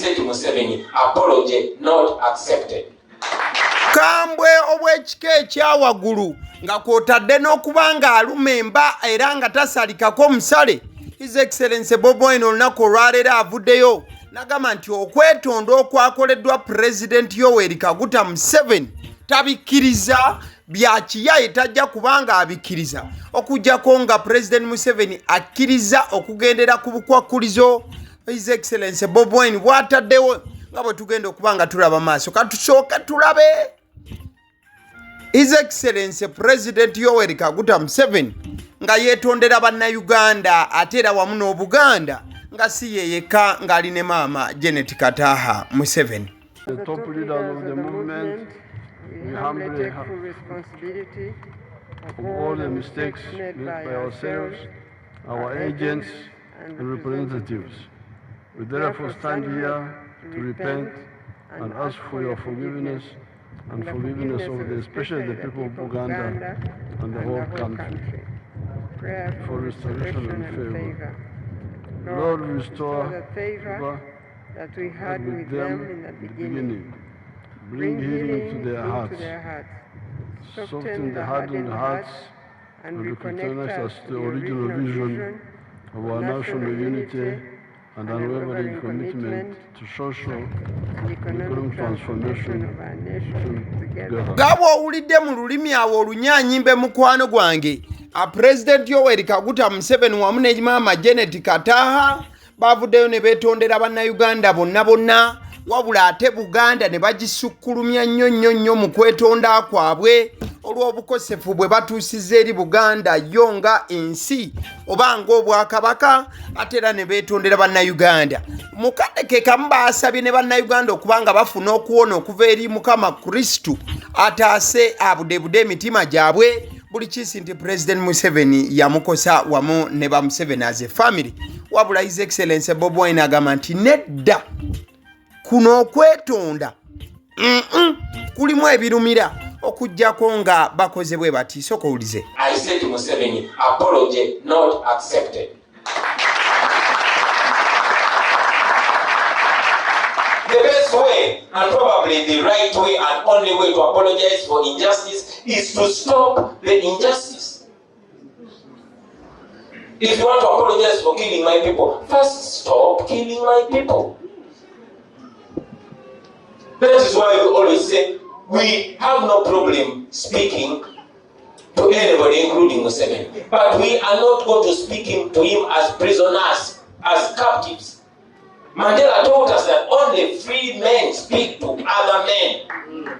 say to Museveni, apology not accepted. Kambwe obw'ekika ekya waggulu nga kw'otadde n'okuba ng'aluma emba era nga tasalikako omusale, His Excellency Bobi Wine olunaku olwaleero avuddeyo nagamba nti okwetonda okwakoleddwa Pulezidenti Yoweri Kaguta Museveni tabikkiriza, bya kiyaye, tajja kubanga abikkiriza okuggyako nga Pulezidenti Museveni akkiriza okugendera ku bukwakkulizo His Excellency Bobi Wine bw'ataddewo nga bwe tugenda okuba nga tulaba maaso. Katusooke tulabe His Excellency President Yoweri Kaguta Museveni nga yeetondera Bannayuganda ate era wamu n'Obuganda, nga si ye yekka, ng'ali ne maama Janet Kataaha Museveni. The top leaders of the movement, we humbly take full responsibility of all the mistakes made by ourselves, our agents, and representatives. We therefore stand here to repent and ask for your forgiveness and forgiveness of the, especially the people of Buganda and the whole country. Prayer for restoration and favor. Lord, restore the favor favor that we had with with them in the in the beginning. beginning. Bring healing to their into hearts, their hearts. soften the hardened hearts, and and reconnect reconnect us us to the original vision of our national unity and unwavering commitment to social and economic economic transformation transformation of our nation together. together. Nga bw'owulidde mu lulimi awo olunyanyimbe, mukwano gwange, Pulezidenti Yoweri Kaguta Museveni wamu ne maama Janet Kataaha bavuddeyo ne beetondera Bannayuganda bonna bonna, wabula ate Buganda ne bagisukkulumya nnyo nnyo nnyo mu kwetonda kwabwe olw'obukosefu bwe batuusiza eri Buganda yo nga ensi oba ng'obwakabaka. Ate era ne beetondera Bannayuganda mu kadde ke kamu, baasabye ne Bannayuganda okuba nga bafuna okuwona okuva eri Mukama Kristu ataase abudebude emitima gyabwe buli kiisi nti President Museveni yamukosa wamu ne ba Museveni as a family. Wabula His Excellence Bobi Wine agamba nti nedda, kuno okwetonda kulimu ebirumira okuggyako nga bakoze bwe bati. Sooka owulize. I say to Museveni, apology not accepted. The best way, and probably the right way and only way to apologize for injustice is to stop the injustice. If you want to apologize for killing my people, first stop killing my people. That is why we always say we have no problem speaking to anybody, including Museveni. But we are not going to speak to him as prisoners, as captives. Mandela taught us that only free men speak to other men.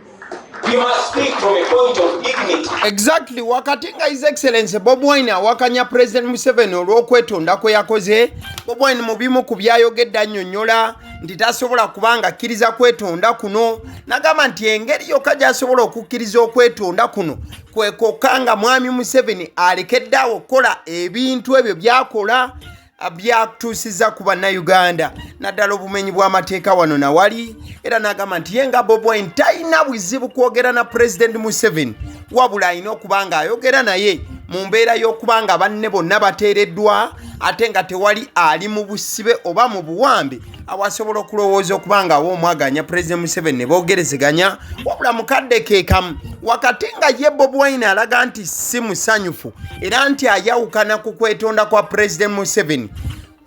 You must speak from a point of dignity. Exactly. Wakati nga His Excellence Bobi Wine awakanya President Museveni olw'okwetonda kwe yakoze, Bobi Wine mu bimu ku byayogedde annyonnyola nti tasobola kubanga akkiriza kwetonda kuno. Nagamba nti engeri yokka gy'asobola okukkiriza okwetonda kuno kwe kwokka nga mwami Museveni alekeddeawo okukola ebintu ebyo by'akola byatuusiza ku Bannayuganda, naddala obumenyi bw'amateeka wano nawali. Era n'agamba nti ye nga Bobi Wine talina buzibu kwogera na Pulezidenti Museveni, wabula alina okuba ng'ayogera naye mu mbeera y'okuba nga banne bonna bateereddwa ate nga tewali ali mu busibe oba mu buwambe, awasobola okulowooza okuba nga awa omwaganya Pulezidenti Museveni ne boogerezeganya. Wabula mukadde ke kamu, wakati nga ye Bobi Wine alaga nti si musanyufu era nti ayawukana ku kwetonda kwa Pulezidenti Museveni,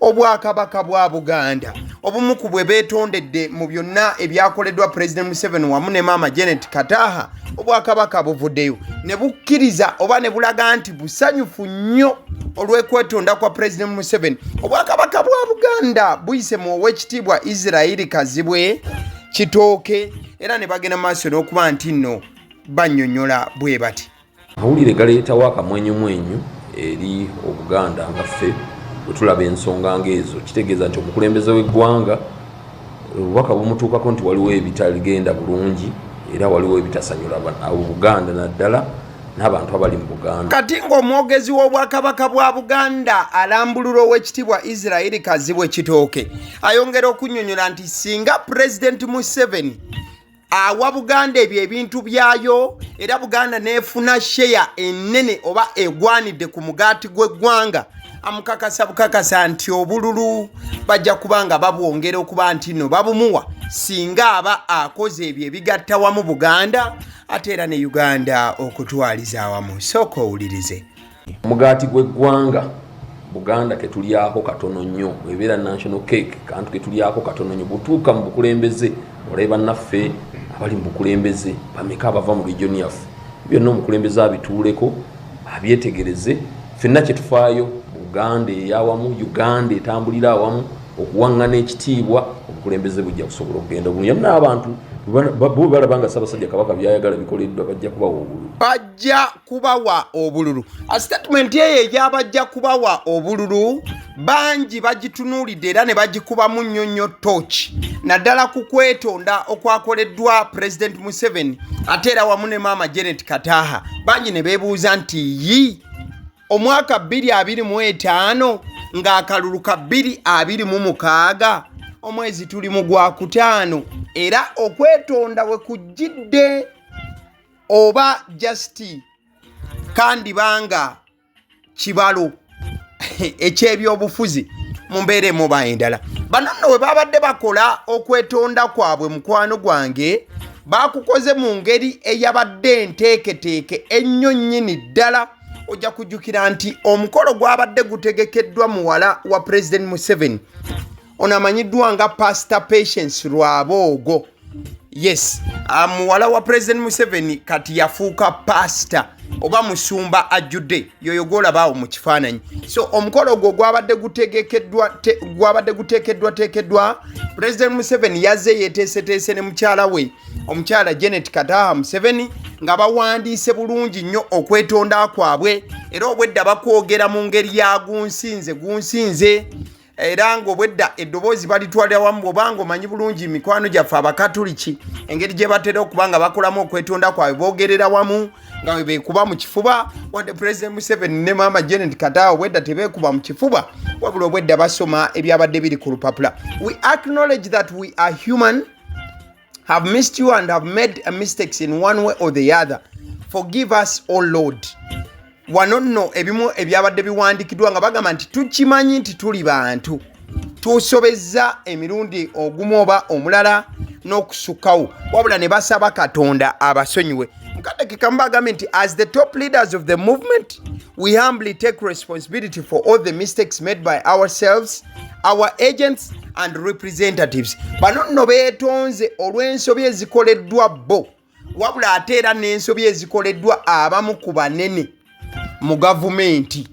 Obwakabaka bwa Buganda obumu ku bwe beetondedde mu byonna ebyakoleddwa Pulezidenti Museveni wamu ne maama Janet Kataaha, Obwakabaka buvuddeyo ne bukkiriza oba ne bulaga nti busanyufu nnyo olw'ekwetonda kwa Pulezidenti Museveni. Obwakabaka bwa Buganda buyise mu Owekitiibwa Isirairi Kazibwe Kitooke, era ne bagenda maaso n'okuba nti nno bannyonnyola bwe bati. Amawulire galeetawo akamwenyumwenyu eri Obuganda nga ffe bwe tulaba ensonga ng'ezo, kitegeeza nti omukulembeze w'eggwanga obubaka bumutuukako nti waliwo ebitagenda bulungi era waliwo ebitasanyula Obuganda, naddala n'abantu abali mu Buganda. Kati ng'omwogezi w'Obwakabaka bwa Buganda alambulula, Owekitiibwa Isirairi Kazibwe Kitooke ayongera okunnyonnyola nti singa Pulezidenti Museveni awa Buganda ebyo ebintu byayo era Buganda n'efuna sheya ennene oba egwanidde ku mugaati gw'eggwanga, Amukakasa bukakasa nti obululu bajja kuba nga babwongera okuba nti nno babumuwa singa aba akoze ebyo ebigatta wamu Buganda ate era ne Uganda okutwaliza awamu. Sooka owulirize. Omugaati gw'eggwanga Buganda ketulyako katono nnyo, bwebeera national cake kantu ketulyako katono nnyo. Butuuka mu bukulembeze, olabe bannaffe abali mu bukulembeze bameka abava mu region yaffe. Byonna omukulembeze abituuleko abyetegereze. Ffenna kyetufaayo Buganda eyawamu, Uganda etambulira awamu, okuwaŋŋana ekitiibwa, obukulembeze bujja kusobola okugenda obulungi. Yonna abantu bo balaba nga Ssaabasajja Kabaka byayagala bikoleddwa, bajja kubawa obululu. Bajja kubawa obululu. Statement eyo eyabajja kubawa obululu bangi bagitunuulidde era ne bagikubamu nnyo nnyo tooki, naddala ku kwetonda okwakoleddwa President Museveni ate era wamu ne Maama Janet Kataaha. Bangi ne beebuuza nti yi omwaka 2025 ng'akalulu ka 2026 omwezi tuli mu gwakutaano, era okwetonda we kujjidde oba just kandibanga kibalo eky'ebyobufuzi mu mbeera emu oba endala. Bano nno bwe babadde bakola okwetonda kwabwe, mukwano gwange, bakukoze mu ngeri eyabadde enteeketeeke ennyo nnyini ddala. Ojja kujjukira nti omukolo gwabadde gutegekeddwa muwala wa President Museveni, ono amanyiddwa nga Pastor Patience Rwaboogo. Yes, muwala wa President Museveni kati yafuuka pastor oba musumba ajjudde, yoyo gwolabaawo mu kifaananyi. So omukolo ogwo gwabadde gutegekeddwa gwabadde guteekeddwa teekeddwa. President Museveni yazze yeeteeseteese ne mukyala we omukyala Janet Kataaha Museveni, nga bawandiise bulungi nnyo okwetonda kwabwe, era obwedda bakwogera mu ngeri ya gunsinze gunsinze, era ng'obwedda eddoboozi balitwalira wamu. Bw'obanga omanyi bulungi mikwano gyaffe Abakatuliki engeri gye batera okuba nga bakolamu okwetonda kwabwe, boogerera wamu nga bwe beekuba mu kifuba. Wadde President Museveni ne Maama Janet Kataaha obwedda tebeekuba mu kifuba, wabula obwedda basoma ebyabadde biri ku lupapula. We acknowledge that we are human, have missed you and have made mistakes in one way or the other. Forgive us, O Lord. Wano nno ebimu ebyabadde biwandikiddwa nga bagamba nti tukimanyi nti tuli bantu, tusobezza emirundi ogumu oba omulala n'okusukkawo, wabula ne basaba Katonda abasonyiwe. Mukadde ke kamu bagambye nti as the top leaders of the movement, we humbly take responsibility for all the mistakes made by ourselves, our agents and representatives. Bano nno beetonze olw'ensobi ezikoleddwa bo, wabula ate era n'ensobi ezikoleddwa abamu ku banene mu gavumenti,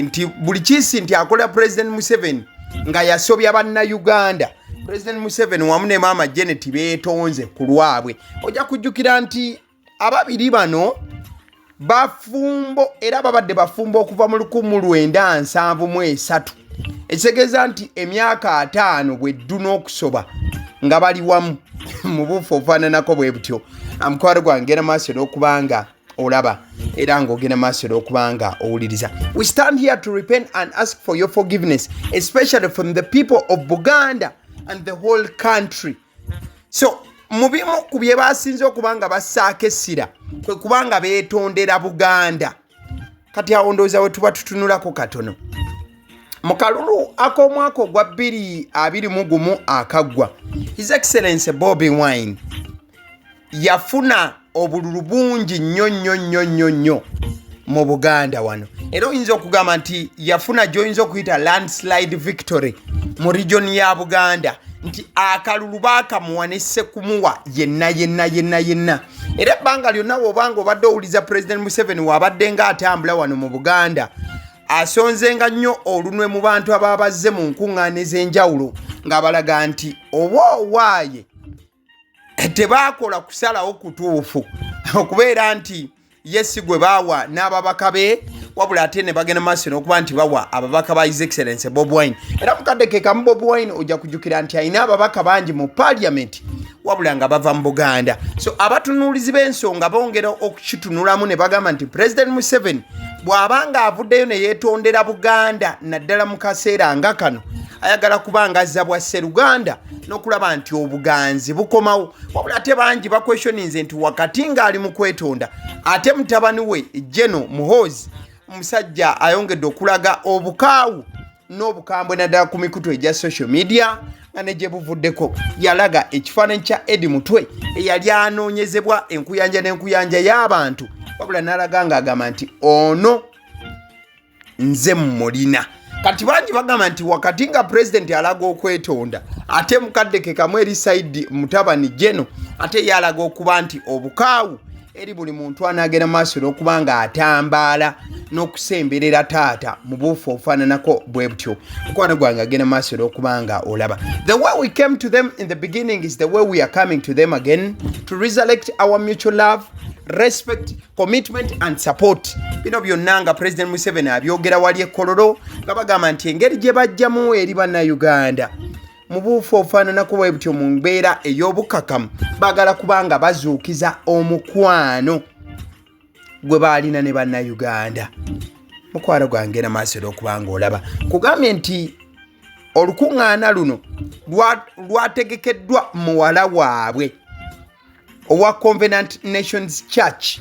nti buli kiisi nti akolera President Museveni nga yasobya Bannayuganda, President Museveni wamu ne Maama Janet beetonze ku lwabwe. Ojja kujjukira nti ababiri bano bafumbo, era babadde bafumbo okuva mu 1973, ekitegeeza nti emyaka 50 bweddu n'okusoba nga bali wamu mu buufu obufaananako bwe butyo. Mukwano gwange, genda maaso n'okubanga olaba era ng'ogenda maaso n'okuba nga owuliriza. We stand here to repent and ask for your forgiveness, especially from the people of Buganda and the whole country. So mu bimu ku bye basinze okuba nga bassaako essira kwe kuba nga beetondera Buganda. Kati awo ndowooza we tuba tutunulako katono mu kalulu ak'omwaka ogwa 2021 akaggwa. His Excellence Bobi Wine yafuna obululu bungi nnyo nnyo nnyo nnyo nnyo mu Buganda wano, era oyinza okugamba nti yafuna gy'oyinza okuyita landslide victory mu region ya Buganda, nti akalulu baakamuwa ne ssekumuwa yenna yenna yenna yenna. Era ebbanga lyonna bw'obanga obadde owuliza President Museveni waabadde ng'atambula wano mu Buganda, asonzenga nnyo olunwe mu bantu ababazze mu nkuŋŋaana ez'enjawulo, ng'abalaga nti oba owaaye tebaakola kusalawo kutuufu okubeera nti ye si gwe baawa n'ababaka be, wabula ate ne bagenda maaso n'okuba nti bawa ababaka ba His Excellence Bobi Wine. Era mukadde ke kamu Bobi Wine ojja kujjukira nti alina ababaka bangi mu Parliament, wabula nga bava mu Buganda. So abatunuulizi b'ensonga bongera okukitunulamu ne bagamba nti President Museveni bw'aba nga avuddeyo ne yeetondera Buganda, naddala mu kaseera nga kano, ayagala kuba nga azza bwa sseruganda n'okulaba nti obuganzi bukomawo. Wabula ate bangi baquestioninze nti wakati ng'ali mu kwetonda, ate mutabani we Geno Muhoozi Omusajja ayongedde okulaga obukaawu n'obukambwe naddala ku mikutu egya social media, nga ne gye buvuddeko yalaga ekifaananyi kya Eddie Mutwe eyali anoonyezebwa enkuyanja n'enkuyanja y'abantu, wabula n'alaga ng'agamba nti ono nze mmulina. Kati bangi bagamba nti wakati nga pulezidenti alaga okwetonda, ate mukadde ke kamu eri saidi mutabani Jeno ate ye alaga okuba nti obukaawu eri buli muntu anaagenda maaso n'okuba nga atambaala n'okusemberera taata mu buufu obufaananako bwe butyo. Mukwano gwange agenda maaso n'okuba nga olaba, the way we came to them in the beginning is the way we are coming to them again, to resurrect our mutual love, respect, commitment and support. Bino byonna nga President Museveni abyogera wali e Kololo, nga bagamba nti engeri gye bajjamu eri Bannayuganda mu buufu obufaananako bwe butyo mu mbeera ey'obukakamu, baagala kubanga bazuukiza omukwano gwe baalina ne Bannayuganda. Mukwano gwange na maaso era okuba nga olaba, kugambye nti olukuŋŋaana luno lwategekeddwa muwala waabwe owa Covenant Nations Church,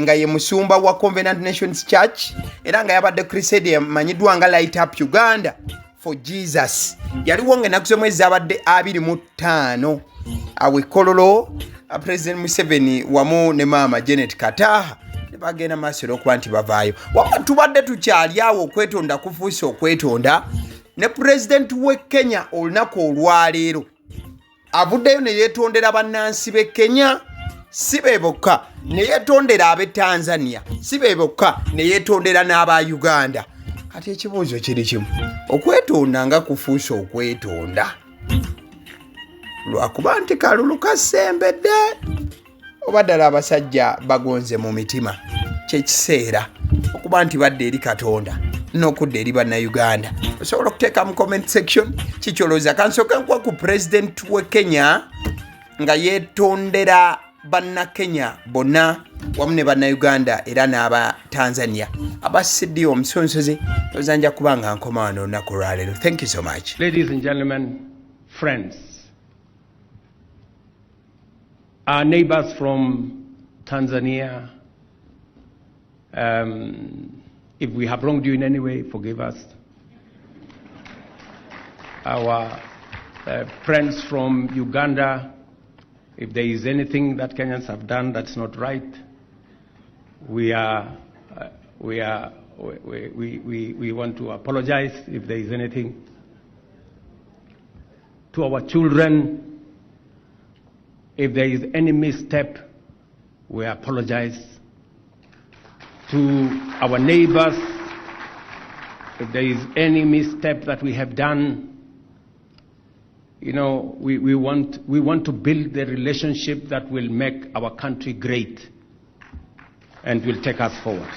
nga ye musumba wa Covenant Nations Church, era nga yabadde crusade emanyiddwa nga Light Up Uganda for Jesus. Yaliwo nga ennaku z'omwezi zabadde 25 awo e Kololo. President Museveni wamu ne maama Janet Kataha ne bagenda maaso era okuba nti bavaayo. Wamma tubadde tukyali awo, okwetonda kufuuse okwetonda, ne pulezidenti w'e Kenya olunaku olwaleero avuddeyo ne yeetondera bannansi b'e Kenya. Si be bokka, ne yeetondera ab'e Tanzania, si be bokka, ne yeetondera n'aba Uganda. Kati ekibuuzo kiri kimu, okwetonda nga kufuuse okwetonda lwakuba nti kalulu kasembedde, oba ddala abasajja bagonze mu mitima? Kyekiseera okuba nti badda eri Katonda n'okudda eri Bannayuganda. Osobola okuteeka mu comment section kikyolowooza. Kansooke nkuwa ku president we Kenya nga yeetondera Bannakenya bonna wamu ne Bannayuganda era n'aba Tanzania. Aba CD omusonsoze oza, nja kuba nga nkoma wano olunaku olwaleero. Thank you so much. Ladies and gentlemen, friends, our neighbors from Tanzania, if we have wronged you in any way, forgive us. Our friends from Uganda, if there is anything that Kenyans have done that's not right, we, are, we want to apologize if there is anything. To our children, if there is any misstep, we apologize. To our neighbors, if there is any misstep that we have done, we want to build the relationship that will make our country great and will take us forward.